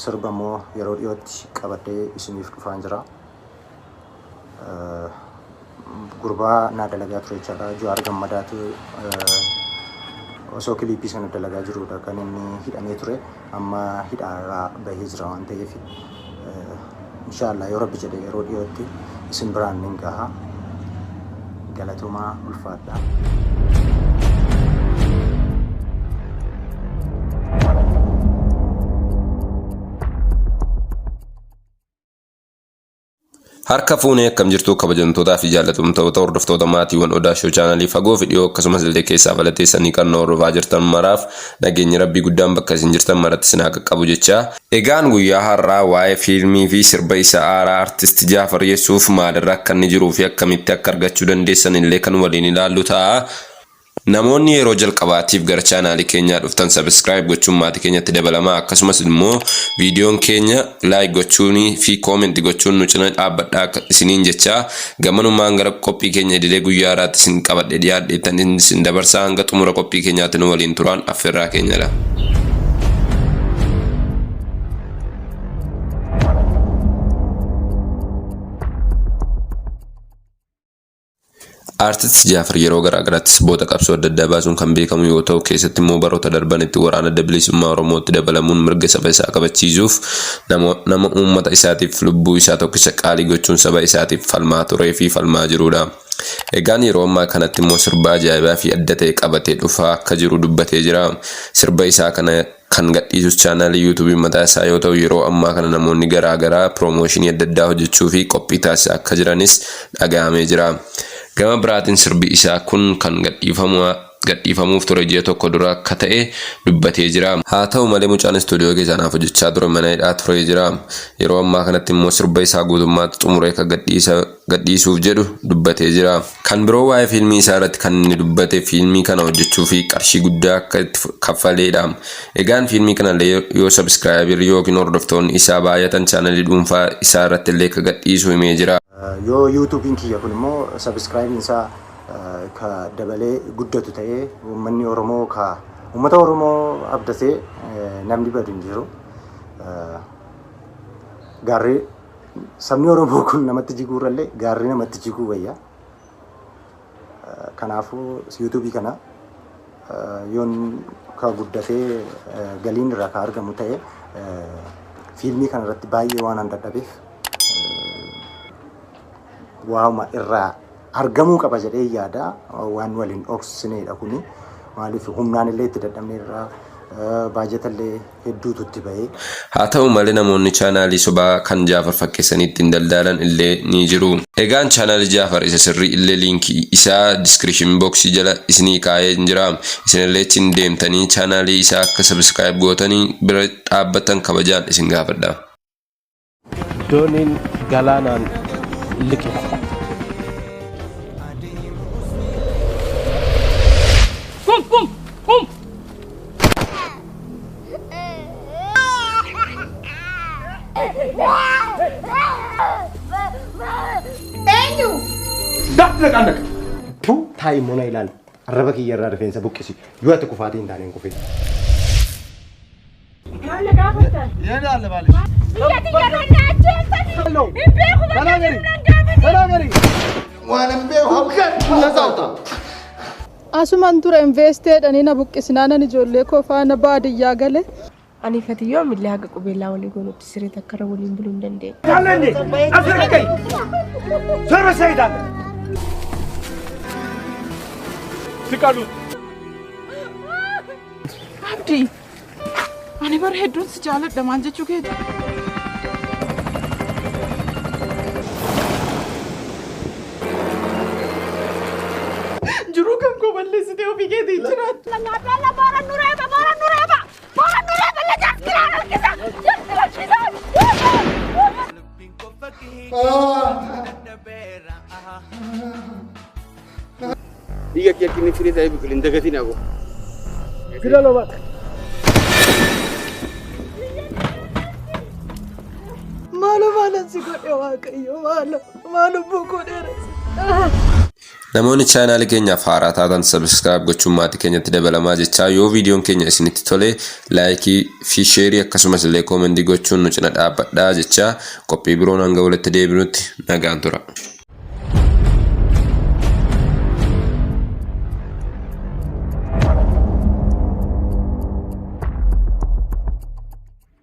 Sirba immoo yeroo dhiyootti qabadhee isiniif dhufaan jira. Gurbaa naa dalagaa ture jechaadha. Jawaar Gammadaatu osoo kiliippii sana dalagaa jirudha kan inni hidhamee ture. Amma hidhaarraa bahee jira waan ta'eef inshaallah yoo rabbi jedhe yeroo dhiyootti isin biraan nin gaha. Galatoomaa ulfaadhaa. Harka fuunee akkam jirtuu kabajamtootaa fi jaallatamtoota hordoftoota maatiiwwan Odaa Show chaanalii fagoo fi dhiyoo akkasumas illee keessaa falateessanii kan nu hordofaa jirtan maraaf nageenyi rabbii guddaan bakka isin jirtan maratti isin haa qaqqabu jechaa. Egaan guyyaa har'aa waa'ee fiilmii fi sirba isa haaraa artist Jaafar Yesuuf maalirra akka inni jiruu fi akkamitti akka argachuu dandeessan illee kan waliin ilaallu ta'a. Namoonni yeroo jalqabaatiif gara chaanaalii keenyaa dhuftan subscribe gochuun maatii keenyatti dabalamaa akkasumas immoo viidiyoon keenya like gochuun fi comment gochuun nu cina dhaabbadhaa isiniin jechaa gamanumaan gara qophii keenya idilee guyyaa har'aatti isin qabadhe dhiyaadheettan isin dabarsaa hanga xumura qophii keenyaatti nu waliin turaan affeerraa keenyadha. Aartist Jaafar yeroo garaa garaatti sirboota qabsoo adda addaa baasuun kan beekamu yoo ta'u, keessatti immoo baroota darbanitti waraana Adda Bilisummaa Oromootti dabalamuun mirga saba isaa kabachiisuuf nama uummata isaatiif lubbuu isaa tokkicha qaalii gochuun saba isaatiif falmaa turee fi falmaa jiruudha. Egaan yeroo ammaa kanatti immoo sirba ajaa'ibaa fi adda ta'e qabatee dhufaa akka jiru dubbatee jira. Sirba isaa kana kan gadhiisus chaanaalii yuutuubii mataa isaa yoo ta'u yeroo ammaa kana namoonni garaa garaa piroomooshinii adda addaa hojjechuu fi qophii taasisaa akka jiranis dhaga'amee jira. Gama biraatiin sirbi isaa kun kan gadhiifamuuf ture ji'a tokko dura akka ta'e dubbatee jira. Haa ta'u malee mucaan istuudiyoo keessaa naaf hojjechaa ture mana hidhaa turee jira. Yeroo ammaa kanatti immoo sirba isaa guutummaatti xumuree akka gadhiisuuf jedhu dubbatee jira. Kan biroo waa'ee fiilmii isaa irratti kan inni dubbate fiilmii kana hojjechuu fi qarshii guddaa akka itti kaffaleedha. Egaan fiilmii kana illee yoo sabiskiraayibarri yookiin hordoftoonni isaa baay'atan chaanalii dhuunfaa isaa irratti illee akka gadhiisu himee jira. Yoo yuutuubiin kiyya kun immoo sabiskiraayibiin isaa ka dabalee guddatu ta'ee uummanni Oromoo ka uummata Oromoo abdatee namni badu hin jiru. Gaarri sabni Oromoo kun namatti jiguu irrallee gaarri namatti jiguu wayya. Kanaafuu yuutuubii kana yoon ka guddatee galiin irraa ka argamu ta'e fiilmii kana irratti baay'ee waan an dadhabeef waanuma irraa argamuu qaba jedhee yaada waan waliin dhoksineedha kuni maaliif humnaan illee itti dadhabne irraa baajata illee hedduutu itti ba'e. Haa ta'u malee namoonni chaanaalii sobaa kan Jaafar fakkeessanii ittiin daldaalan illee ni jiru. Egaan chaanaalii Jaafar isa sirrii illee liinkii isaa description box jala isinii kaa'een jira. Isinillee achiin deemtanii chaanaalii isaa akka subscribe gootanii bira dhaabbattan kabajaan isin gaafadha. Dooniin galaanaan liqimfama. Kum kum kum. Eenyu? Tu taa'i immoo na ilaali. Arraba kiyya irraa rifeensa buqqisi. Yoo ati kufaatii hin taane hin kufin. Maal na gaafattan? Biyya tiyya irra na ajjeessanii. Hin beeku bakka jiru nan gaafatin. Asuman ture investeedhanii na buqqisnaanan ijoollee koo faana baadiyyaa gale. Ani fi ati yoomillee haga qubeellaa walii goonutti siree takkarra waliin buluu hin dandeenyu. Abdii ani bara hedduun si jaaladha maal jechuu keeti? Jiruu kan koo balleessitee ofii keetii jiraattu. Biyya kiyya kinni firii ta'ee biqil hin dagatin aboo. Maaloo maalan si godhe waaqayyo maaloo maal lubbuu koo dheeresse. Namoonni chaanaalii keenyaaf haaraa taatan subscribe gochuun maatii keenyatti dabalamaa jechaa, yoo viidiyoon keenya isinitti tole like fi share akkasumas illee comment gochuun nu cina dhaabbadhaa jechaa, qophii biroon hanga walitti deebinutti nagaan tura.